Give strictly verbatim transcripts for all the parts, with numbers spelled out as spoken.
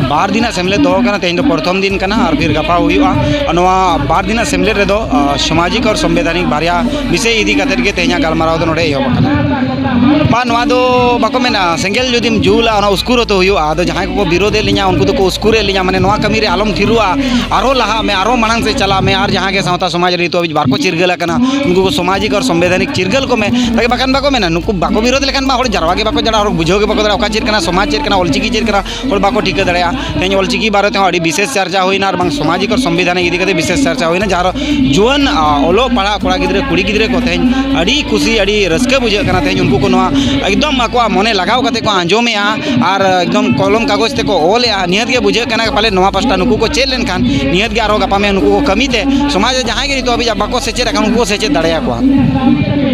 ᱵᱟᱨ ᱫᱤᱱᱟᱜ ᱥᱮᱢᱞᱮᱫ ᱫᱚᱦᱚ ᱠᱟᱱᱟ᱾ ᱛᱮᱦᱮᱧ ᱫᱚ ᱯᱨᱚᱛᱷᱚᱢ ᱫᱤᱱ ᱠᱟᱱᱟ ᱟᱨ ᱯᱷᱤᱨ ᱜᱟᱯᱟ ᱦᱩᱭᱩᱜᱼᱟ᱾ ᱱᱚᱣᱟ ᱵᱟᱨ ᱫᱤᱱᱟᱜ ᱥᱮᱢᱞᱮᱫ ᱨᱮᱫᱚ ᱥᱟᱢᱟᱡᱤᱠ ᱟᱨ ᱥᱚᱝᱵᱤᱫᱷᱟᱱᱤᱠ ᱵᱟᱨᱭᱟ ᱵᱤᱥᱚᱭ ᱤᱫᱤ ᱠᱟᱛᱮᱫ ᱜᱮ ᱛᱮᱦᱮᱧᱟᱜ ᱜᱟᱞᱢᱟᱨᱟᱣ ᱫᱚ ᱱᱚᱰᱮ ᱮᱦᱚᱵ ᱟᱠᱟᱱᱟ᱾ ᱵᱟ, ᱱᱚᱣᱟ ᱫᱚ ᱵᱟᱠᱚ ᱢᱮᱱᱟ, ᱥᱮᱸᱜᱮᱞ ᱡᱩᱫᱤᱢ ᱡᱩᱞᱟ, ᱚᱱᱟ ᱩᱥᱠᱩᱨ ᱦᱚᱸᱛᱚ ᱦᱩᱭᱩᱜᱼᱟ᱾ ᱟᱫᱚ ᱡᱟᱦᱟᱸᱭ ᱠᱚᱠᱚ ᱵᱤᱨᱳᱫᱮᱫ ᱞᱤᱧᱟ, ᱩᱱᱠᱩ ᱫᱚᱠᱚ ᱩᱥᱠᱩᱨᱮᱫ ᱞᱤᱧᱟ, ᱢᱟᱱᱮ, ᱱᱚᱣᱟ ᱠᱟᱹᱢᱤ ᱨᱮ ᱟᱞᱚᱢ ᱛᱷᱤᱨᱩᱜᱼᱟ, ᱟᱨᱦᱚᱸ ᱞᱟᱦᱟᱜ ᱢᱮ, ᱟᱨᱦᱚᱸ ᱢᱟᱲᱟᱝ ᱥᱮᱫ ᱪᱟᱞᱟᱜ ᱢᱮ, ᱟᱨ ᱡᱟᱦᱟᱸ ᱜᱮ ᱥᱟᱶᱛᱟ ᱥᱚᱢᱟᱡᱽ ᱨᱮ ᱱᱤᱛᱚᱜ ᱦᱟᱹᱵᱤᱡ ᱵᱟᱠᱚ ᱪᱤᱨᱜᱟᱹᱞ ᱟᱠᱟᱱᱟ, ᱩᱱᱠᱩ ᱠᱚ ᱥᱟᱢᱟᱡᱤᱠ ᱟᱨ ᱥᱚᱝᱵᱤᱫᱷᱟᱱᱤᱠ ᱪᱤᱨᱜᱟᱹᱞ ᱠᱚ ᱢᱮ᱾ ᱛᱟᱠᱮ ᱵᱟᱠᱷᱟᱱ ᱵᱟᱠᱚ ᱢᱮᱱᱟ, ᱱᱩᱠᱩ ᱵᱟᱠᱚ ᱵᱤᱨᱳᱫ ᱞᱮᱠᱷᱟᱱ ᱢᱟ ᱦᱚᱲ ᱡᱟᱨᱣᱟ ᱜᱮ ᱵᱟᱠᱚ ᱡᱟᱨᱣᱟ, ᱦᱚᱲ ᱵᱩᱡᱷᱟᱹᱣ ᱜᱮ ᱵᱟᱠᱚ ᱫᱟᱲᱮᱭᱟᱜᱼᱟ, ᱚᱠᱟ ᱪᱮᱫ ᱠᱟᱱᱟ ᱥᱚᱢᱟᱡᱽ, ᱪᱮᱫ ᱠᱟᱱᱟ ᱚᱞᱪᱤᱠᱤ, ᱪᱮᱫ ᱠᱟᱱᱟ ᱦᱚᱲ ᱵᱟᱠᱚ ᱴᱷᱤᱠᱟᱹ ᱫᱟᱲᱮᱭᱟᱜᱼᱟ᱾ ᱛᱮᱦᱮᱧ ᱚᱞᱪᱤᱠᱤ ᱵᱟᱨᱮ ᱛᱮᱦᱚᱸ ᱟᱹᱰᱤ ᱵᱤᱥᱮᱥ ᱪᱟᱨᱪᱟ ᱦᱩᱭᱱᱟ ᱟᱨ ᱵᱟᱝ ᱥᱟᱢᱟᱡᱤᱠ ᱟᱨ ᱥᱚᱝᱵᱤᱫᱷᱟᱱᱤᱠ ᱤᱫᱤ ᱠᱟᱛᱮ ᱵᱤᱥᱮᱥ ᱪᱟᱨᱪᱟ ᱦᱩᱭᱱᱟ, ᱡᱟᱦᱟᱸ ᱨᱮ ᱡᱩᱣᱟᱹᱱ, ᱟ, ᱚᱞᱚᱜ ᱯᱟᱲᱦᱟᱜ ᱠᱚᱲᱟ ᱜᱤᱫᱽᱨᱟᱹ, ᱠᱩᱲᱤ ᱜᱤᱫᱽᱨᱟᱹ ᱠᱚ ᱛᱮᱦᱮᱧ ᱟᱹᱰᱤ ᱠᱩᱥᱤ, ᱟᱹᱰᱤ ᱨᱟᱹᱥᱠᱟᱹ ᱵᱩᱡᱷᱟᱹᱜ ᱠᱟᱱᱟ᱾ ᱛᱮᱦᱮᱧ ᱩᱱᱠᱩ ᱠᱚ ᱱᱚᱣᱟ ᱮᱠᱫᱚᱢ ᱟᱠᱚᱣᱟᱜ ᱢᱚᱱᱮ ᱞᱟᱜᱟᱣ ᱠᱟᱛᱮ ᱠᱚ ᱟᱸᱡᱚᱢᱮᱜᱼᱟ ᱟᱨ ᱮᱠᱫᱚᱢ ᱠᱚᱞᱚᱢ ᱠᱟᱜᱚᱡᱽ ᱛᱮᱠᱚ ᱚᱞᱮᱜᱼᱟ᱾ ᱱᱤᱦᱟᱹᱛ ᱜᱮ ᱵᱩᱡᱷᱟᱹᱜ ᱠᱟᱱᱟ, ᱯᱟᱞᱮ ᱱᱚᱣᱟ ᱯᱟᱥᱴᱟ ᱱᱩᱠᱩ ᱠᱚ ᱪᱮᱫ ᱞᱮᱱᱠᱷᱟᱱ ᱱᱤᱦᱟᱹᱛ ᱜᱮ ᱟᱨᱦᱚᱸ ᱜᱟᱯᱟ ᱢᱮᱭᱟᱝ ᱱᱩᱠᱩ ᱠᱚ ᱠᱟᱹᱢᱤ ᱛᱮ ᱥᱚᱢᱟᱡᱽ ᱨᱮ ᱡᱟᱦᱟᱸᱭ ᱜᱮ ᱱᱤᱛᱚᱜ ᱦᱟᱹᱵᱤᱡ ᱵᱟᱠᱚ ᱥᱮᱪᱮᱫ ᱟᱠᱟᱱ, ᱩᱱᱠᱩ ᱠᱚ ᱥᱮᱪᱮᱫ ᱫᱟᱲᱮᱭᱟᱠᱚᱣᱟ᱾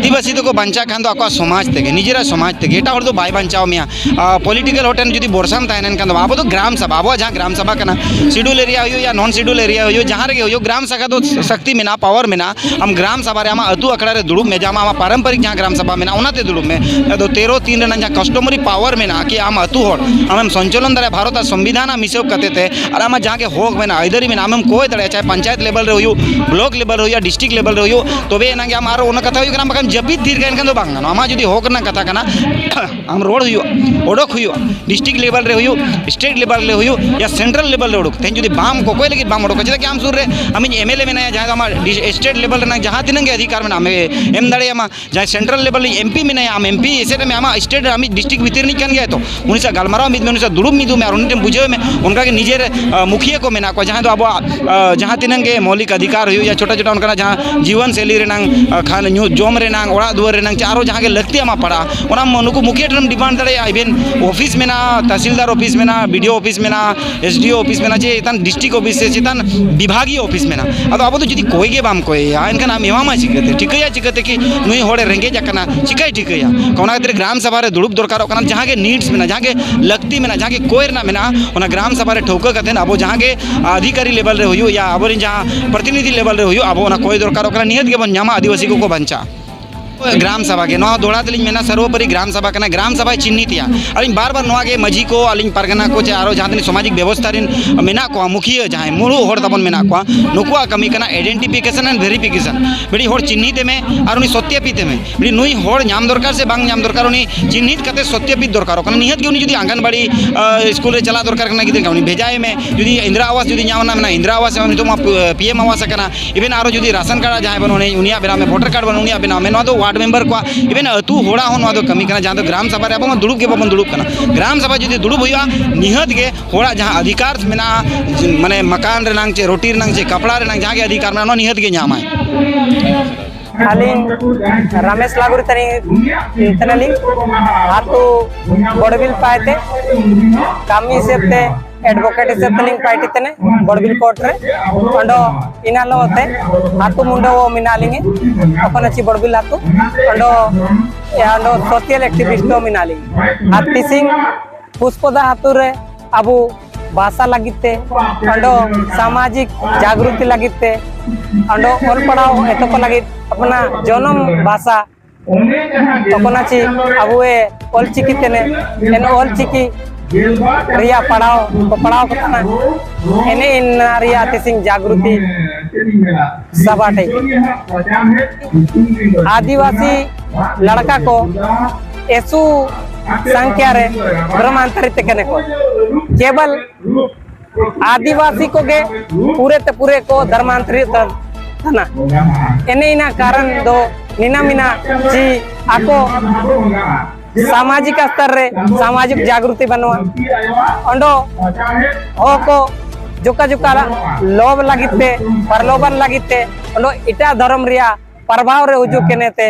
ᱟᱹᱫᱤᱵᱟᱹᱥᱤ ᱫᱚᱠᱚ ᱵᱟᱧᱪᱟᱜ ᱠᱷᱟᱱ ᱫᱚ ᱟᱠᱚᱣᱟᱜ ᱥᱚᱢᱟᱡᱽ ᱛᱮᱜᱮ, ᱱᱤᱡᱮᱨᱟᱜ ᱥᱚᱢᱟᱡᱽ ᱛᱮᱜᱮ, ᱮᱴᱟᱜ ᱦᱚᱲ ᱫᱚ ᱵᱟᱭ ᱵᱟᱧᱪᱟᱣ ᱢᱮᱭᱟ᱾ ᱟ, ᱯᱚᱞᱤᱴᱤᱠᱮᱞ ᱦᱚᱲ ᱴᱷᱮᱱ ᱡᱩᱫᱤ ᱵᱷᱚᱨᱥᱟᱢ ᱛᱟᱦᱮᱸ ᱞᱮᱱᱠᱷᱟᱱ ᱫᱚ, ᱟᱵᱚ ᱫᱚ ᱜᱨᱟᱢ ᱥᱟᱵᱷᱟ, ᱟᱵᱚᱣᱟᱜ ᱡᱟᱦᱟᱸ ᱜᱨᱟᱢ ᱥᱟᱵᱷᱟ ᱠᱟᱱᱟ, ᱥᱤᱰᱩᱞ ᱮᱨᱤᱭᱟ ᱦᱩᱭᱩᱜ ᱭᱟ ᱱᱚᱱ ᱥᱤᱰᱩᱞ ᱮᱨᱤᱭᱟ ᱦᱩᱭᱩᱜ, ᱡᱟᱦᱟᱸ ᱨᱮᱜᱮ ᱦᱩᱭᱩᱜ, ᱜᱨᱟᱢ ᱥᱟᱵᱷᱟ ᱫᱚ ᱥᱚᱠᱛᱤ ᱢᱮᱱᱟᱜᱼᱟ, ᱯᱟᱣᱟᱨ ᱢᱮᱱᱟᱜᱼᱟ᱾ ᱟᱢ ᱜᱨᱟᱢ ᱥᱟᱵᱷᱟ ᱨᱮ ᱟᱢᱟᱜ ᱟᱹᱛᱩ ᱟᱠᱷᱲᱟ ᱨᱮ ᱫᱩᱲᱩᱵ ᱢᱮ, ᱡᱟᱦᱟᱸ ᱟᱢᱟᱜ ᱯᱟᱨᱚᱢᱯᱚᱨᱤᱠ ᱡᱟᱦᱟᱸ ᱜᱨᱟᱢ ᱥᱟᱵᱷᱟ ᱢᱮᱱᱟᱜᱼᱟ, ᱚᱱᱟᱛᱮ ᱫᱩᱲᱩᱵ ᱢᱮ᱾ ᱟᱫᱚ ᱛᱮᱨᱚ ᱛᱤᱱ ᱨᱮᱱᱟᱜ ᱡᱟᱦᱟᱸ ᱠᱟᱥᱴᱚᱢᱟᱨᱤ ᱯᱟᱣᱟᱨ ᱢᱮᱱᱟᱜᱼᱟ, ᱠᱤ ᱟᱢ ᱟᱹᱛᱩ ᱦᱚᱲ ᱟᱢᱮᱢ ᱥᱚᱧᱪᱟᱞᱚᱱ ᱫᱟᱲᱮᱭᱟᱜᱼᱟ ᱵᱷᱟᱨᱚᱛ ᱟᱨ ᱥᱚᱝᱵᱤᱫᱷᱟᱱ ᱟᱢ ᱦᱤᱥᱟᱹᱵ ᱠᱟᱛᱮ ᱛᱮ, ᱟᱨ ᱟᱢᱟᱜ ᱡᱟᱦᱟᱸ ᱜᱮ ᱦᱚᱠ ᱢᱮᱱᱟᱜᱼᱟ, ᱟᱹᱭᱫᱟᱹᱨᱤ ᱢᱮᱱᱟᱜᱼᱟ, ᱟᱢᱮᱢ ᱠᱚᱭ ᱫᱟᱲᱮᱭᱟᱜᱼᱟ, ᱪᱟᱦᱮ ᱯᱚᱧᱪᱟᱭᱮᱛ ᱞᱮᱵᱮᱞ ᱨᱮ ᱦᱩᱭᱩᱜ, ᱵᱞᱚᱠ ᱞᱮᱵᱮᱞ ᱨᱮ ᱦᱩᱭᱩᱜᱼᱟ, ᱰᱤᱥᱴᱨᱤᱠᱴ ᱞᱮᱵᱮᱞ ᱨᱮ ᱦᱩᱭᱩᱜ, ᱛᱚᱵᱮ ᱮᱱᱟᱝ ᱜᱮ ᱟᱢ ᱟᱨ ᱚᱱᱟ ᱠᱟᱛᱷᱟ ᱦᱩᱭᱩᱜ ᱠᱟᱱᱟ, ᱵᱟᱠᱷᱟᱱ ᱡᱟᱹᱯᱤᱫ ᱛᱷᱤᱨ ᱠᱟᱜ ᱮᱱᱠᱷᱟᱱ ᱫᱚ ᱵᱟᱝ ᱜᱟᱱᱚᱜᱼᱟ᱾ ᱟᱢᱟᱜ ᱡᱩᱫᱤ ᱦᱚᱠ ᱨᱮᱱᱟᱜ ᱠᱟᱛᱷᱟ ᱠᱟᱱᱟ, ᱟᱢ ᱨᱚᱲ ᱦᱩᱭᱩᱜᱼᱟ, ᱚᱰᱚᱠ ᱦᱩᱭᱩᱜᱼᱟ, ᱰᱤᱥᱴᱨᱤᱠᱴ ᱞᱮᱵᱮᱞ ᱨᱮ ᱦᱩᱭᱩᱜ, ᱥᱴᱮᱴ ᱞᱮᱵᱮᱞ ᱨᱮ ᱦᱩᱭᱩᱜ, ᱭᱟ ᱥᱮᱱᱴᱨᱟᱞ ᱞᱮᱵᱮᱞ ᱨᱮ ᱩᱰᱩᱠ᱾ ᱛᱮᱦᱮᱧ ᱡᱩᱫᱤ ᱵᱟᱢ ᱠᱚᱠᱚᱭ ᱞᱟᱹᱜᱤᱫ ᱵᱟᱢ ᱩᱰᱩᱠᱟ, ᱪᱮᱫᱟᱜ ᱠᱤ ᱟᱢ ᱥᱩᱨ ᱨᱮ ᱟᱢᱤᱡ ᱮᱢ ᱮᱞ ᱮ ᱢᱮᱱᱟᱭᱟ, ᱡᱟᱦᱟᱸᱭ ᱫᱚ ᱟᱢᱟᱜ ᱰᱤ-, ᱥᱴᱮᱴ ᱞᱮᱵᱮᱞ ᱨᱮᱱᱟᱜ ᱡᱟᱦᱟᱸ ᱛᱤᱱᱟᱹᱜ ᱜᱮ ᱚᱫᱷᱤᱠᱟᱨ ᱢᱮᱱᱟᱜᱼᱟ, ᱟᱢᱮ ᱮᱢ ᱫᱟᱲᱮᱭᱟᱢᱟ᱾ ᱡᱟᱦᱟᱸᱭ ᱥᱮᱱᱴᱨᱟᱞ ᱞᱮᱵᱮᱞ ᱨᱮᱱ ᱮᱢ ᱯᱤ ᱢᱮᱱᱟᱭᱟ, ᱟᱢ ᱮᱢ ᱯᱤ ᱮᱥᱮᱫ ᱢᱮ, ᱟᱢᱟᱜ ᱥᱴᱮᱴ ᱨᱮ ᱟᱢᱤᱡ ᱰᱤᱥᱴᱨᱤᱠᱴ ᱵᱷᱤᱛᱤᱨ ᱨᱤᱱᱤᱡ ᱠᱟᱱ ᱜᱮᱭᱟᱭ ᱛᱚ, ᱩᱱᱤ ᱥᱟᱶ ᱜᱟᱞᱢᱟᱨᱟᱣ ᱢᱤᱫ ᱢᱮ, ᱩᱱᱤ ᱥᱟᱶ ᱫᱩᱲᱩᱵ ᱢᱤᱫᱩᱜ ᱢᱮ, ᱟᱨ ᱩᱱᱤ ᱴᱷᱮᱱ ᱵᱩᱡᱷᱟᱹᱣ ᱢᱮ᱾ ᱚᱱᱠᱟ ᱜᱮ ᱱᱤᱡᱮᱨ, ᱟ, ᱢᱩᱠᱷᱤᱭᱟᱹ ᱠᱚ ᱢᱮᱱᱟᱜ ᱠᱚᱣᱟ, ᱡᱟᱦᱟᱸᱭ ᱫᱚ ᱟᱵᱚᱣᱟᱜ, ᱟ, ᱡᱟᱦᱟᱸ ᱛᱤᱱᱟᱹᱜ ᱜᱮ ᱢᱳᱣᱞᱤᱠ ᱚᱫᱷᱤᱠᱟᱨ ᱦᱩᱭᱩᱜ ᱭᱟ, ᱪᱷᱳᱴᱟ ᱪᱷᱳᱴᱟ ᱚᱱᱠᱟᱱᱟᱜ ᱡᱟᱦᱟᱸ ᱡᱤᱭᱚᱱ ᱥᱮᱞᱤ ᱨᱮᱱᱟᱝ, ᱟ, ᱠᱷᱟᱱ ᱧᱩ ᱡᱚᱢ ᱨᱮᱱᱟᱝ, ᱚᱲᱟᱜ ᱫᱩᱣᱟᱹᱨ ᱨᱮᱱᱟᱝ, ᱪᱮ ᱟᱨᱚ ᱡᱟᱦᱟᱸ ᱜᱮ ᱞᱟᱹᱠᱛᱤ ᱟᱢᱟᱜ ᱯᱟᱲᱟᱜᱼᱟ, ᱚᱱᱟ ᱢ-, ᱱᱩᱠᱩ ᱢᱩᱠᱷᱤᱭᱟᱹ ᱴᱷᱮᱱᱮᱢ ᱰᱤᱢᱟᱱᱰ ᱫᱟᱲᱮᱭᱟᱜᱼᱟ᱾ ᱤᱵᱷᱮᱱ ᱚᱯᱷᱤᱥ ᱢᱮᱱᱟᱜᱼᱟ, ᱛᱟᱥᱤᱞᱫᱟᱨ ᱚᱯᱷᱤᱥ ᱢᱮᱱᱟᱜᱼᱟ, ᱵᱤ ᱰᱤ ᱳ ᱚᱯᱷᱤᱥ ᱢᱮᱱᱟᱜᱼᱟ, ᱮᱥ ᱰᱤ ᱳ ᱚᱯᱷᱤᱥ ᱢᱮᱱᱟᱜᱼᱟ, ᱪᱮ ᱪᱮᱛᱟᱱ ᱰᱤᱥᱴᱨᱤᱠᱴ ᱚᱯᱷᱤᱥ ᱥᱮ ᱪᱮᱛᱟᱱ ᱵᱤᱵᱷᱟᱜᱤᱭᱚ ᱚᱯᱷᱤᱥ ᱢᱮᱱᱟᱜᱼᱟ᱾ ᱟᱫᱚ ᱟᱵᱚ ᱫᱚ ᱡᱩᱫᱤ ᱠᱚᱭ ᱜᱮ ᱵᱟᱢ ᱠᱚᱭᱮᱭᱟ, ᱮᱱᱠᱷᱟᱱ ᱟᱢ ᱮᱢᱟᱢᱟ ᱪᱤᱠᱟᱹᱛᱮ? ᱴᱷᱤᱠᱟᱹᱭᱟ ᱪᱤᱠᱟᱹᱛᱮ ᱠᱤ ᱱᱩᱭ ᱦᱚᱲᱮ ᱨᱮᱸᱜᱮᱡ ᱟᱠᱟᱱᱟ? ᱪᱤᱠᱟᱹᱭ ᱴᱷᱤᱠᱟᱹᱭᱟ? ᱚᱱᱟ ᱠᱷᱟᱹᱛᱤᱨ ᱜᱨᱟᱢ ᱥᱟᱵᱷᱟ ᱨᱮ ᱫᱩᱲᱩᱵ ᱫᱚᱨᱠᱟᱨᱚᱜ ᱠᱟᱱᱟ᱾ ᱡᱟᱦᱟᱸ ᱜᱮ ᱱᱤᱰᱥ ᱢᱮᱱᱟᱜᱼᱟ, ᱡᱟᱦᱟᱸ ᱜᱮ ᱞᱟᱹᱠᱛᱤ ᱢᱮᱱᱟᱜᱼᱟ, ᱡᱟᱦᱟᱸ ᱜᱮ ᱠᱚᱭ ᱨᱮᱱᱟᱜ ᱢᱮᱱᱟᱜᱼᱟ, ᱚᱱᱟ ᱜᱨᱟᱢ ᱥᱟᱵᱷᱟ ᱨᱮ ᱴᱷᱟᱹᱣᱠᱟᱹ ᱠᱟᱛᱮᱫ ᱟᱵᱚ ᱡᱟᱦᱟᱸ ᱜᱮ ᱚᱫᱷᱤᱠᱟᱨᱤ ᱞᱮᱵᱮᱞ ᱨᱮ ᱦᱩᱭᱩᱜ ᱭᱟ ᱟᱵᱚᱨᱮᱱ ᱡᱟᱦᱟᱸ ᱯᱨᱚᱛᱤᱱᱤᱫᱷᱤ ᱞᱮᱵᱮᱞ ᱨᱮ ᱦᱩᱭᱩᱜ, ᱟᱵᱚ ᱚᱱᱟ ᱠᱚᱭ ᱫᱚᱨᱠᱟᱨᱚᱜ ᱠᱟᱱᱟ, ᱱᱤᱦᱟᱹᱛ ᱜᱮᱵᱚᱱ ᱧᱟᱢᱟ, ᱟᱹᱫᱤᱵᱟᱹᱥᱤ ᱠᱚᱠᱚ ᱵᱟᱧᱪᱟᱜᱼᱟ᱾ ᱜᱨᱟᱢ ᱥᱟᱵᱷᱟ ᱜᱮ, ᱱᱚᱣᱟ ᱫᱚᱦᱲᱟ ᱛᱮᱞᱤᱧ ᱢᱮᱱᱟ, ᱥᱚᱨᱵᱚᱯᱚᱨᱤ ᱜᱨᱟᱢ ᱥᱟᱵᱷᱟ ᱠᱟᱱᱟ᱾ ᱜᱨᱟᱢ ᱥᱟᱵᱷᱟᱭ ᱪᱤᱱᱦᱤᱛᱮᱭᱟ᱾ ᱟᱹᱞᱤᱧ ᱵᱟᱨ ᱵᱟᱨ ᱱᱚᱣᱟ ᱜᱮ, ᱢᱟᱹᱡᱷᱤ ᱠᱚ, ᱟᱹᱞᱤᱧ ᱯᱟᱨᱜᱟᱱᱟ ᱠᱚ, ᱪᱮ ᱟᱨᱚ ᱡᱟᱦᱟᱸ ᱛᱤᱱᱟᱹᱜ ᱥᱟᱢᱟᱡᱤᱠ ᱵᱮᱵᱚᱥᱛᱷᱟ ᱨᱮᱱ ᱢᱮᱱᱟᱜ ᱠᱚᱣᱟ, ᱢᱩᱠᱷᱤᱭᱟᱹ ᱡᱟᱦᱟᱸᱭ ᱢᱩᱬᱩᱫ ᱦᱚᱲ ᱛᱟᱵᱚᱱ ᱢᱮᱱᱟᱜ ᱠᱚᱣᱟ, ᱱᱩᱠᱩᱣᱟᱜ ᱠᱟᱹᱢᱤ ᱠᱟᱱᱟ identification and verification᱾ ᱢᱤᱫᱴᱤᱡ ᱦᱚᱲ ᱪᱤᱱᱦᱤᱛ ᱮᱢᱮ ᱟᱨ ᱩᱱᱤ ᱥᱚᱛᱭᱟᱯᱤᱛ ᱮᱢᱮ᱾ ᱢᱤᱫᱴᱤᱡ ᱱᱩᱭ ᱦᱚᱲ ᱧᱟᱢ ᱫᱚᱨᱠᱟᱨ ᱥᱮ ᱵᱟᱝ ᱧᱟᱢ ᱫᱚᱨᱠᱟᱨ, ᱩᱱᱤ ᱪᱤᱱᱦᱤᱛ ᱠᱟᱛᱮ ᱥᱚᱛᱭᱟᱯᱤᱛ ᱫᱚᱨᱠᱟᱨᱚᱜ ᱠᱟᱱᱟ᱾ ᱱᱤᱦᱟᱹᱛ ᱜᱮ ᱩᱱᱤ ᱡᱩᱫᱤ ᱟᱸᱜᱟᱱᱵᱟᱲᱤ, ᱟᱸ, ᱥᱠᱩᱞ ᱨᱮ ᱪᱟᱞᱟᱜ ᱫᱚᱨᱠᱟᱨ ᱠᱟᱱᱟ ᱜᱤᱫᱽᱨᱟᱹ, ᱩᱱᱤ ᱵᱷᱮᱡᱟᱭ ᱢᱮ᱾ ᱡᱩᱫᱤ ᱤᱱᱫᱨᱟ ᱟᱵᱟᱥ ᱡᱩᱫᱤ ᱧᱟᱢ ᱨᱮᱱᱟᱜ ᱢᱮᱱᱟᱜᱼᱟ, ᱤᱱᱫᱨᱟ ᱟᱵᱟᱥ ᱮᱢ, ᱱᱤᱛᱚᱜ ᱢᱟ ᱯᱤ ᱮᱢ ᱟᱵᱟᱥ ᱟᱠᱟᱱᱟ᱾ Even ᱟᱨᱚ ᱡᱩᱫᱤ ᱨᱟᱥᱚᱱ ᱠᱟᱨᱰ ᱡᱟᱦᱟᱸᱭ ᱵᱟᱹᱱᱩᱜ, ᱩᱱᱤ, ᱩᱱᱤᱭᱟᱜ ᱵᱮᱱᱟᱣ ᱢᱮ, ᱵᱷᱳᱴᱟᱨ ᱠᱟᱨᱰ ᱵᱟᱹᱱᱩᱜ, ᱩᱱᱤᱭᱟᱜ ᱵᱮᱱᱟᱣ ᱢᱮ᱾ ᱱᱚᱣᱟ ᱫᱚ ᱣᱟᱨᱰ ᱢᱮᱢᱵᱟᱨ ᱠᱚᱣᱟᱜ, even ᱟᱹᱛᱩ ᱦᱚᱲᱟᱜ ᱦᱚᱸ ᱱᱚᱣᱟ ᱫᱚ ᱠᱟᱹᱢᱤ ᱠᱟᱱᱟ, ᱡᱟᱦᱟᱸ ᱫᱚ ᱜᱨᱟᱢ ᱥᱟᱵᱷᱟ ᱨᱮ ᱟᱵᱚ ᱢᱟ ᱫᱩᱲᱩᱵ ᱜᱮ ᱵᱟᱵᱚᱱ ᱫᱩᱲᱩᱵ ᱠᱟᱱᱟ᱾ ᱜᱨᱟᱢ ᱥᱟᱵᱷᱟ ᱡᱩᱫᱤ ᱫᱩᱲᱩᱵ ᱦᱩᱭᱩᱜᱼᱟ, ᱱᱤᱦᱟᱹᱛ ᱜᱮ ᱦᱚᱲᱟᱜ ᱡᱟᱦᱟᱸ ᱚᱫᱷᱤᱠᱟᱨ ᱢᱮᱱᱟᱜᱼᱟ, ᱢᱟᱱᱮ ᱢᱟᱠᱟᱱ ᱨᱮᱱᱟᱝ ᱪᱮ ᱨᱳᱴᱤ ᱨᱮᱱᱟᱝ ᱪᱮ ᱠᱟᱯᱲᱟ ᱨᱮᱱᱟᱝ ᱡᱟᱦᱟᱸ ᱜᱮ ᱚᱫᱷᱤᱠᱟᱨ ᱢᱮᱱᱟᱜᱼᱟ, ᱱᱚᱣᱟ ᱱᱤᱦᱟᱹᱛ ᱜᱮ ᱧᱟᱢᱟᱭ᱾ ᱟᱹᱞᱤᱧ ᱨᱟᱢᱮᱥ ᱞᱟᱜᱩᱨᱤ ᱛᱟᱹᱱᱤ-, ᱛᱟᱹᱱᱟᱞᱤᱧ, ᱟᱹᱛᱩ ᱵᱚᱲᱵᱤᱞ ᱯᱟᱭᱛᱮ᱾ ᱠᱟᱹᱢᱤ ᱦᱤᱥᱟᱹᱵ ᱛᱮ advocate ᱦᱤᱥᱟᱹᱵ ᱛᱮᱞᱤᱧ ᱯᱟᱭᱴᱤ ᱛᱮᱱᱮ ᱵᱚᱲᱵᱤᱞ ᱠᱳᱨᱴ ᱨᱮ᱾ ᱚᱸᱰᱮ ᱤᱱᱟᱹ ᱞᱚ ᱛᱮ ᱟᱹᱛᱩ ᱢᱩᱱᱰᱟᱹ ᱢᱮᱱᱟᱜ ᱞᱤᱧᱟ, ᱚᱠᱚᱱᱟᱪᱤ ᱵᱚᱲᱵᱤᱞ ᱟᱹᱛᱩ᱾ ᱚᱸᱰᱮ, ᱚᱸᱰᱮ social activist ᱫᱚ ᱢᱮᱱᱟᱜ ᱞᱤᱧᱟ᱾ ᱟᱨ ᱛᱤᱥᱤᱝ ᱯᱩᱥᱯᱚᱫᱟ ᱟᱹᱛᱩ ᱨᱮ ᱟᱵᱚ ᱵᱷᱟᱥᱟ ᱞᱟᱹᱜᱤᱫ ᱛᱮ, ᱚᱸᱰᱮ ᱥᱟᱢᱟᱡᱤᱠ ᱡᱟᱜᱽᱨᱚᱛᱤ ᱞᱟᱹᱜᱤᱫ ᱛᱮ, ᱚᱸᱰᱮ ᱚᱞ ᱯᱟᱲᱦᱟᱣ ᱮᱛᱚ ᱠᱚ ᱞᱟᱹᱜᱤᱫ ᱟᱯᱱᱟ ᱡᱚᱱᱚᱢ ᱵᱷᱟᱥᱟ ᱚᱠᱚᱱᱟᱪᱤ ᱟᱵᱚ ᱮ ᱚᱞᱪᱤᱠᱤ ᱛᱮᱱᱮ, ᱮᱱ ᱚᱞᱪᱤᱠᱤ ᱨᱮᱭᱟᱜ ᱯᱟᱲᱦᱟᱣ ᱠᱚ ᱯᱟᱲᱦᱟᱣ ᱠᱚ ᱠᱟᱱᱟ᱾ ᱮᱱᱮ ᱤᱱᱟ ᱨᱮᱭᱟᱜ ᱛᱤᱥᱤᱝ ᱡᱟᱜᱽᱨᱚᱛᱤ ᱥᱟᱵᱷᱟ ᱴᱷᱮᱡ ᱟᱹᱫᱤᱵᱟᱹᱥᱤ ᱞᱟᱲᱠᱟ ᱠᱚ ᱮᱥᱩ ᱥᱟᱝᱠᱷᱭᱟ ᱨᱮ ᱫᱷᱚᱨᱢᱟᱱᱛᱚᱨᱤᱛ ᱠᱟᱱᱟ ᱠᱚ᱾ ᱠᱮᱵᱚᱞ ᱟᱹᱫᱤᱵᱟᱹᱥᱤ ᱠᱚᱜᱮ ᱯᱩᱨᱟᱹ ᱛᱮ ᱯᱩᱨᱟᱹ ᱠᱚ ᱫᱷᱚᱨᱢᱟᱱᱛᱚᱨᱤᱛ ᱠᱟᱱᱟ᱾ ᱮᱱᱮ ᱤᱱᱟ ᱠᱟᱨᱚᱱ ᱫᱚ ᱱᱤᱱᱟ ᱢᱮᱱᱟ ᱡᱮ ᱟᱠᱚ ᱥᱟᱢᱟᱡᱤᱠ ᱥᱛᱚᱨ ᱨᱮ ᱥᱟᱢᱟᱡᱤᱠ ᱡᱟᱜᱽᱨᱚᱛᱤ ᱵᱟᱹᱱᱩᱜᱼᱟ᱾ ᱚᱸᱰᱚ ᱦᱚᱸ ᱠᱚ ᱡᱚᱠᱟ ᱡᱚᱠᱟ ᱞᱚᱵᱷ ᱞᱟᱹᱜᱤᱫ ᱛᱮ, ᱯᱨᱚᱞᱳᱵᱷᱚᱱ ᱞᱟᱹᱜᱤᱫ ᱛᱮ ᱚᱸᱰᱚ ᱮᱴᱟᱜ ᱫᱷᱚᱨᱚᱢ ᱨᱮᱭᱟᱜ ᱯᱨᱚᱵᱷᱟᱣ ᱨᱮ ᱦᱤᱡᱩᱜ ᱠᱟᱱᱟ ᱛᱮ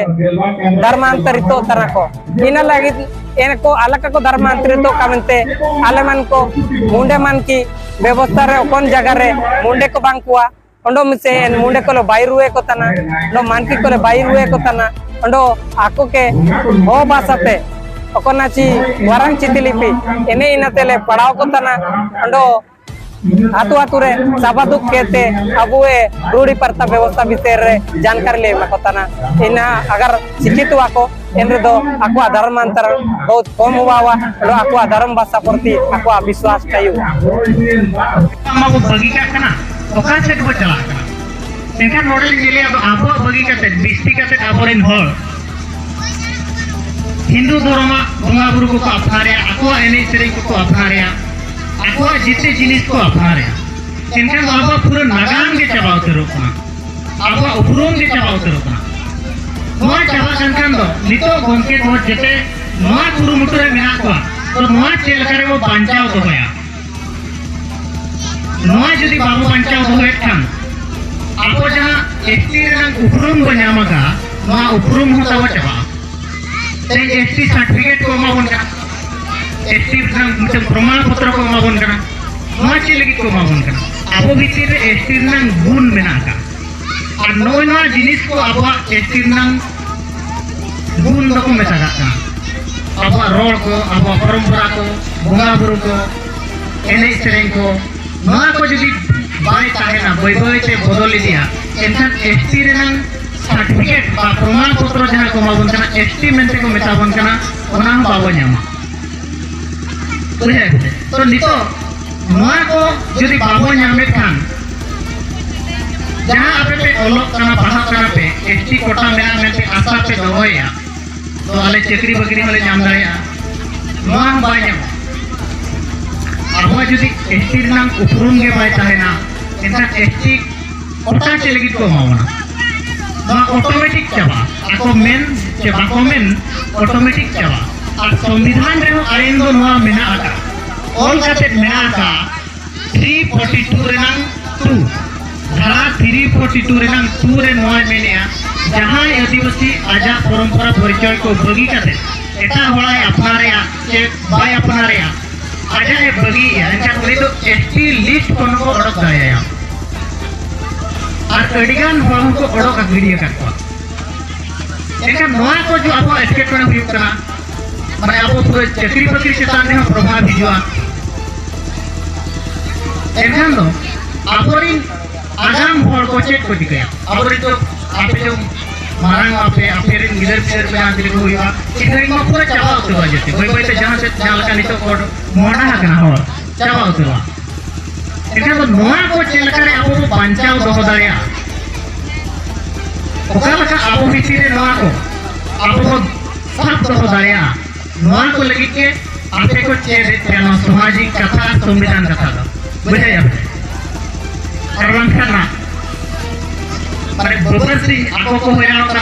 ᱫᱷᱚᱨᱢᱟᱱᱛᱚᱨᱤᱛᱚᱜ ᱠᱟᱱᱟ ᱠᱚ᱾ ᱤᱱᱟᱹ ᱞᱟᱹᱜᱤᱫ ᱮᱱᱠᱚ ᱟᱞᱟᱠᱟ ᱠᱚ ᱫᱷᱚᱨᱢᱟᱱᱛᱚᱨᱤᱛᱚᱜ ᱠᱟ ᱢᱮᱱᱛᱮ ᱟᱞᱮ ᱢᱟᱱ ᱠᱚ ᱢᱩᱸᱰᱮ ᱢᱟᱱ ᱠᱤ ᱵᱮᱵᱚᱥᱛᱷᱟ ᱨᱮ ᱚᱠᱚᱱ ᱡᱟᱭᱜᱟ ᱨᱮ ᱢᱩᱸᱰᱮ ᱠᱚ ᱵᱟᱝ ᱠᱚᱣᱟ, ᱚᱸᱰᱚ ᱢᱤᱥᱮ ᱮᱱ ᱢᱩᱸᱰᱮ ᱠᱚᱞᱮ ᱵᱟᱭ ᱨᱩᱣᱮ ᱠᱚ ᱛᱟᱱᱟ, ᱚᱸᱰᱚ ᱢᱟᱱᱠᱤ ᱠᱚᱞᱮ ᱵᱟᱭ ᱨᱩᱣᱮ ᱠᱚ ᱛᱟᱱᱟ, ᱚᱸᱰᱚ ᱟᱠᱚ ᱠᱮ ᱦᱚ ᱵᱷᱟᱥᱟ ᱛᱮ ᱚᱠᱚᱱᱟᱪᱤ ᱣᱟᱨᱟᱝ ᱪᱤᱛᱤ ᱞᱤᱯᱤ ᱮᱱᱮ ᱤᱱᱟᱹ ᱛᱮᱞᱮ ᱯᱟᱲᱦᱟᱣ ᱠᱚ ᱛᱟᱱᱟ, ᱚᱸᱰᱚ ᱟᱹᱛᱩ ᱟᱹᱛᱩ ᱨᱮ ᱥᱟᱵᱟᱫᱩᱠ ᱠᱮᱛᱮ ᱟᱵᱚ ᱮ ᱨᱩᱲᱤ ᱯᱟᱨᱛᱟ ᱵᱮᱵᱚᱥᱛᱷᱟ ᱵᱤᱥᱚᱭ ᱨᱮ ᱡᱟᱱᱠᱟᱨᱤ ᱞᱮ ᱮᱢᱟ ᱠᱚ ᱛᱟᱦᱮᱱᱟ᱾ ᱤᱱᱟ ᱟᱜᱟᱨ ᱥᱤᱠᱷᱤᱛᱚᱜ ᱟᱠᱚ, ᱮᱱ ᱨᱮᱫᱚ ᱟᱠᱚᱣᱟᱜ ᱫᱷᱚᱨᱢᱟᱱᱛᱚᱨ ᱵᱚᱦᱩᱛ ᱠᱚᱢ ᱦᱩᱣᱟ ᱦᱩᱣᱟ, ᱟᱨ ᱟᱠᱚᱣᱟᱜ ᱫᱷᱚᱨᱢ ᱵᱷᱟᱥᱟ ᱯᱨᱚᱛᱤ ᱟᱠᱚᱣᱟᱜ ᱵᱤᱥᱣᱟᱥ ᱦᱩᱭᱩᱜᱼᱟ᱾ ᱟᱢ ᱵᱟᱵᱚ ᱵᱟᱹᱜᱤ ᱠᱟᱜ ᱠᱟᱱᱟ, ᱚᱠᱟ ᱥᱮᱫ ᱵᱚ ᱪᱟᱞᱟᱜ ᱠᱟᱱᱟ? ᱮᱱᱠᱷᱟᱱ ᱱᱚᱰᱮ ᱞᱤᱧ ᱧᱮᱞᱮᱜᱼᱟ, ᱟᱫᱚ ᱟᱵᱚᱣᱟᱜ ᱵᱟᱹᱜᱤ ᱠᱟᱛᱮ, ᱵᱤᱥᱛᱤ ᱠᱟᱛᱮ ᱟᱵᱚᱨᱮᱱ ᱦᱚᱲ ᱦᱤᱱᱫᱩ ᱫᱷᱚᱨᱚᱢᱟᱜ ᱵᱚᱸᱜᱟ ᱵᱩᱨᱩ ᱠᱚᱠᱚ ᱟᱯᱱᱟᱨᱮᱜᱼᱟ, ᱟᱠᱚᱣᱟᱜ ᱮᱱᱮᱡ ᱥᱮᱨᱮᱧ ᱠᱚᱠᱚ ᱟᱯᱱᱟᱨᱮᱜᱼᱟ, ᱟᱠᱚᱣᱟᱜ ᱡᱮᱛᱮ ᱡᱤᱱᱤᱥ ᱠᱚ ᱟᱯᱱᱟᱨᱮᱜᱼᱟ᱾ ᱮᱱᱠᱷᱟᱱ ᱫᱚ ᱟᱵᱚᱣᱟᱜ ᱯᱩᱨᱟᱹ ᱱᱟᱜᱟᱢ ᱜᱮ ᱪᱟᱵᱟ ᱩᱛᱟᱹᱨᱚᱜ ᱠᱟᱱᱟ, ᱟᱵᱚᱣᱟᱜ ᱩᱯᱨᱩᱢ ᱜᱮ ᱪᱟᱵᱟ ᱩᱛᱟᱹᱨᱚᱜ ᱠᱟᱱᱟ᱾ ᱱᱚᱣᱟ ᱪᱟᱵᱟᱜ ᱠᱟᱱ ᱠᱷᱟᱱ ᱫᱚ ᱱᱤᱛᱚᱜ ᱜᱚᱢᱠᱮ ᱠᱚ ᱡᱮᱛᱮ ᱱᱚᱣᱟ ᱠᱩᱨᱩᱢᱩᱴᱩ ᱨᱮ ᱢᱮᱱᱟᱜ ᱠᱚᱣᱟ, ᱛᱚ ᱱᱚᱣᱟ ᱪᱮᱫ ᱞᱮᱠᱟ ᱨᱮᱵᱚ ᱵᱟᱧᱪᱟᱣ ᱫᱚᱦᱚᱭᱟ? ᱱᱚᱣᱟ ᱡᱩᱫᱤ ᱵᱟᱵᱚ ᱵᱟᱧᱪᱟᱣ ᱫᱚᱦᱚᱭᱮᱫ ᱠᱷᱟᱱ, ᱟᱵᱚ ᱡᱟᱦᱟᱸ ᱮᱥ ᱴᱤ ᱨᱮᱱᱟᱜ ᱩᱯᱨᱩᱢ ᱵᱚ ᱧᱟᱢ ᱟᱠᱟᱫ, ᱱᱚᱣᱟ ᱩᱯᱨᱩᱢ ᱦᱚᱸ ᱛᱟᱵᱚ ᱪᱟᱵᱟᱜᱼᱟ᱾ ᱛᱮᱦᱮᱧ ᱮᱥ ᱴᱤ ᱥᱟᱨᱴᱤᱯᱷᱤᱠᱮᱴ ᱠᱚ ᱮᱢᱟ ᱵᱚᱱ ᱠᱟᱱᱟ, ᱮᱥ ᱴᱤ ᱨᱮᱱᱟᱜ ᱢᱤᱫᱴᱟᱝ ᱯᱨᱚᱢᱟᱬ ᱯᱚᱛᱨᱚ ᱠᱚ ᱮᱢᱟ ᱵᱚᱱ ᱠᱟᱱᱟ᱾ ᱱᱚᱣᱟ ᱪᱮᱫ ᱞᱟᱹᱜᱤᱫ ᱠᱚ ᱮᱢᱟ ᱵᱚᱱ ᱠᱟᱱᱟ? ᱟᱵᱚ ᱵᱷᱤᱛᱤᱨ ᱨᱮ ᱮᱥ ᱴᱤ ᱨᱮᱱᱟᱜ ᱜᱩᱱ ᱢᱮᱱᱟᱜ ᱟᱠᱟᱫ, ᱟᱨ ᱱᱚᱜᱼᱚᱭ ᱱᱚᱣᱟ ᱡᱤᱱᱤᱥ ᱠᱚ ᱟᱵᱚᱣᱟᱜ ᱮᱥ ᱴᱤ ᱨᱮᱱᱟᱜ ᱜᱩᱱ ᱫᱚᱠᱚ ᱢᱮᱛᱟᱜᱟᱜ ᱠᱟᱱᱟ᱾ ᱟᱵᱚᱣᱟᱜ ᱨᱚᱲ ᱠᱚ, ᱟᱵᱚᱣᱟᱜ ᱯᱚᱨᱚᱢᱯᱚᱨᱟ ᱠᱚ, ᱵᱚᱸᱜᱟ ᱵᱩᱨᱩ ᱠᱚ, ᱮᱱᱮᱡ ᱥᱮᱨᱮᱧ ᱠᱚ, ᱱᱚᱣᱟ ᱠᱚ ᱡᱩᱫᱤ ᱵᱟᱭ ᱛᱟᱦᱮᱱᱟ, ᱵᱟᱹᱭ ᱵᱟᱹᱭ ᱛᱮ ᱵᱚᱫᱚᱞ ᱤᱫᱤᱜᱼᱟ, ᱮᱱᱠᱷᱟᱱ ᱮᱥ ᱴᱤ ᱨᱮᱱᱟᱝ ᱥᱟᱨᱴᱤᱯᱷᱤᱠᱮᱴ ᱵᱟ ᱯᱨᱚᱢᱟᱬ ᱯᱚᱛᱨᱚ ᱡᱟᱦᱟᱸ ᱠᱚ ᱮᱢᱟ ᱵᱚᱱ ᱠᱟᱱᱟ, ᱮᱥ ᱴᱤ ᱢᱮᱱᱛᱮ ᱠᱚ ᱢᱮᱛᱟ ᱵᱚᱱ ᱠᱟᱱᱟ, ᱚᱱᱟ ᱦᱚᱸ ᱵᱟᱵᱚ ᱧᱟᱢᱟ᱾ ᱵᱩᱡᱷᱟᱹᱣ? ᱛᱚ ᱱᱤᱛᱚᱜ ᱱᱚᱣᱟ ᱠᱚ ᱡᱩᱫᱤ ᱵᱟᱵᱚ ᱧᱟᱢᱮᱫ ᱠᱷᱟᱱ, ᱡᱟᱦᱟᱸ ᱟᱯᱮ ᱯᱮ ᱚᱞᱚᱜ ᱠᱟᱱᱟ, ᱯᱟᱲᱦᱟᱜ ᱠᱟᱱᱟ ᱯᱮ, ᱮᱥ ᱴᱤ ᱠᱳᱴᱟ ᱢᱮᱱᱟᱜᱼᱟ ᱢᱮᱱᱛᱮ ᱟᱥᱟ ᱯᱮ ᱫᱚᱦᱚᱭᱮᱫᱼᱟ, ᱛᱚ ᱟᱞᱮ ᱪᱟᱹᱠᱨᱤ ᱵᱟᱹᱠᱨᱤ ᱦᱚᱸᱞᱮ ᱧᱟᱢ ᱫᱟᱲᱮᱭᱟᱜᱼᱟ, ᱱᱚᱣᱟ ᱦᱚᱸ ᱵᱟᱭ ᱧᱟᱢᱚᱜᱼᱟ᱾ ᱟᱵᱚᱣᱟᱜ ᱡᱩᱫᱤ ᱮᱥ ᱴᱤ ᱨᱮᱱᱟᱜ ᱩᱯᱨᱩᱢ ᱜᱮ ᱵᱟᱭ ᱛᱟᱦᱮᱱᱟ, ᱮᱱᱠᱷᱟᱱ ᱮᱥ ᱴᱤ ᱠᱳᱴᱟ ᱪᱮᱫ ᱞᱟᱹᱜᱤᱫ ᱠᱚ ᱮᱢᱟ ᱵᱚᱱᱟ? ᱱᱚᱣᱟ ᱚᱴᱳᱢᱮᱴᱤᱠ ᱪᱟᱵᱟᱜᱼᱟ᱾ ᱟᱠᱚ ᱢᱮᱱ ᱪᱮ ᱵᱟᱠᱚ ᱢᱮᱱ, ᱚᱴᱳᱢᱮᱴᱤᱠ ᱪᱟᱵᱟᱜᱼᱟ᱾ ᱟᱨ ᱥᱚᱝᱵᱤᱫᱷᱟᱱ ᱨᱮᱦᱚᱸ ᱟᱭᱤᱱ ᱫᱚ ᱱᱚᱣᱟ ᱢᱮᱱᱟᱜ ᱟᱠᱟᱫ, ᱚᱞ ᱠᱟᱛᱮ ᱢᱮᱱᱟᱜ ᱟᱠᱟᱫ, ᱛᱷᱨᱤ ᱯᱷᱳᱨᱴᱤ ᱴᱩ ᱨᱮᱱᱟᱝ ᱴᱩ, ᱫᱷᱟᱨᱟ ᱛᱷᱨᱤ ᱯᱷᱳᱨᱴᱤ ᱴᱩ ᱨᱮᱱᱟᱝ ᱴᱩ ᱨᱮ ᱱᱚᱣᱟᱭ ᱢᱮᱱᱮᱜᱼᱟ, ᱡᱟᱦᱟᱸᱭ ᱟᱹᱫᱤᱵᱟᱹᱥᱤ ᱟᱡᱟᱜ ᱯᱚᱨᱚᱢᱯᱚᱨᱟ ᱯᱚᱨᱤᱪᱚᱭ ᱠᱚ ᱵᱟᱹᱜᱤ ᱠᱟᱛᱮ ᱮᱴᱟᱜ ᱦᱚᱲᱟᱜ ᱮ ᱟᱯᱱᱟᱨᱮᱜᱼᱟ ᱪᱮ ᱵᱟᱭ ᱟᱯᱱᱟᱨᱮᱜᱼᱟ, ᱟᱡᱟᱜ ᱮ ᱵᱟᱹᱜᱤᱭᱮᱜᱼᱟ, ᱮᱱᱠᱷᱟᱱ ᱩᱱᱤ ᱫᱚ ᱮᱥ ᱴᱤ ᱞᱤᱥᱴ ᱠᱷᱚᱱ ᱠᱚ ᱚᱰᱚᱠ ᱫᱟᱲᱮᱭᱟᱭᱟ᱾ ᱟᱨ ᱟᱹᱰᱤᱜᱟᱱ ᱦᱚᱲ ᱦᱚᱸᱠᱚ ᱚᱰᱚᱠ ᱜᱤᱰᱤ ᱟᱠᱟᱫ ᱠᱚᱣᱟ᱾ ᱮᱱᱠᱷᱟᱱ ᱱᱚᱣᱟ ᱠᱚ ᱡᱮ ᱟᱵᱚᱣᱟᱜ ᱮᱴᱠᱮᱴᱚᱬᱮ ᱦᱩᱭᱩᱜ ᱠᱟᱱᱟ, ᱢᱟᱱᱮ ᱟᱵᱚ ᱯᱩᱨᱟᱹ ᱪᱟᱹᱠᱨᱤ ᱵᱟᱹᱠᱨᱤ ᱪᱮᱛᱟᱱ ᱨᱮᱦᱚᱸ ᱯᱨᱚᱵᱷᱟᱵᱽ ᱦᱤᱡᱩᱜᱼᱟ᱾ ᱮᱱᱠᱷᱟᱱ ᱫᱚ ᱟᱵᱚᱨᱤᱱ ᱟᱜᱟᱢ ᱦᱚᱲ ᱠᱚ ᱪᱮᱫ ᱠᱚ ᱪᱤᱠᱟᱹᱭᱟ? ᱟᱵᱚᱨᱤᱱ ᱫᱚ ᱟᱯᱮ ᱫᱚ ᱢᱟᱨᱟᱝ ᱟᱯᱮ, ᱟᱯᱮ ᱨᱮᱱ ᱜᱤᱫᱟᱹᱨ ᱯᱤᱫᱟᱹᱨ ᱠᱚ ᱡᱟᱦᱟᱸ ᱛᱤᱱᱟᱹᱜ ᱠᱚ ᱦᱩᱭᱩᱜᱼᱟ, ᱪᱤᱠᱟᱹᱭ ᱢᱟ ᱯᱩᱨᱟᱹ ᱪᱟᱵᱟ ᱩᱛᱟᱹᱨᱚᱜᱼᱟ ᱡᱚᱛᱚ᱾ ᱵᱟᱹᱭ ᱵᱟᱹᱭ ᱛᱮ ᱡᱟᱦᱟᱸ ᱥᱮᱫ ᱡᱟᱦᱟᱸ ᱞᱮᱠᱟ ᱱᱤᱛᱚᱜ ᱠᱚ ᱢᱚᱦᱰᱟ ᱟᱠᱟᱱᱟ ᱦᱚᱲ, ᱪᱟᱵᱟ ᱩᱛᱟᱹᱨᱚᱜᱼᱟ᱾ ᱮᱱᱠᱷᱟᱱ ᱫᱚ ᱱᱚᱣᱟ ᱠᱚ ᱪᱮᱫ ᱞᱮᱠᱟᱨᱮ ᱟᱵᱚ ᱵᱚ ᱵᱟᱧᱪᱟᱣ ᱫᱚᱦᱚ ᱫᱟᱲᱮᱭᱟᱜᱼᱟ? ᱚᱠᱟ ᱞᱮᱠᱟ ᱟᱵᱚ ᱵᱷᱤᱛᱤᱨ ᱨᱮ ᱱᱚᱣᱟ ᱠᱚ ᱟᱵᱚ ᱵᱚ ᱥᱟᱵ ᱫᱚᱦᱚ ᱫᱟᱲᱮᱭᱟᱜᱼᱟ? ᱱᱚᱣᱟ ᱠᱚ ᱞᱟᱹᱜᱤᱫ ᱜᱮ ᱟᱯᱮ ᱠᱚ ᱪᱮᱫ ᱮᱫ ᱯᱮᱭᱟ ᱱᱚᱣᱟ ᱥᱟᱢᱟᱡᱤᱠ ᱠᱟᱛᱷᱟ ᱟᱨ ᱥᱚᱝᱵᱤᱫᱷᱟᱱ ᱠᱟᱛᱷᱟ ᱫᱚ᱾ ᱵᱩᱡᱷᱟᱹᱣ ᱯᱮ? ᱟᱨ ᱵᱟᱝᱠᱷᱟᱱ ᱱᱟ, ᱢᱟᱱᱮ ᱵᱟᱵᱟᱨᱥᱤ ᱟᱠᱚ ᱠᱚ ᱦᱚᱭᱨᱟᱱᱚᱜ ᱠᱟᱱᱟ,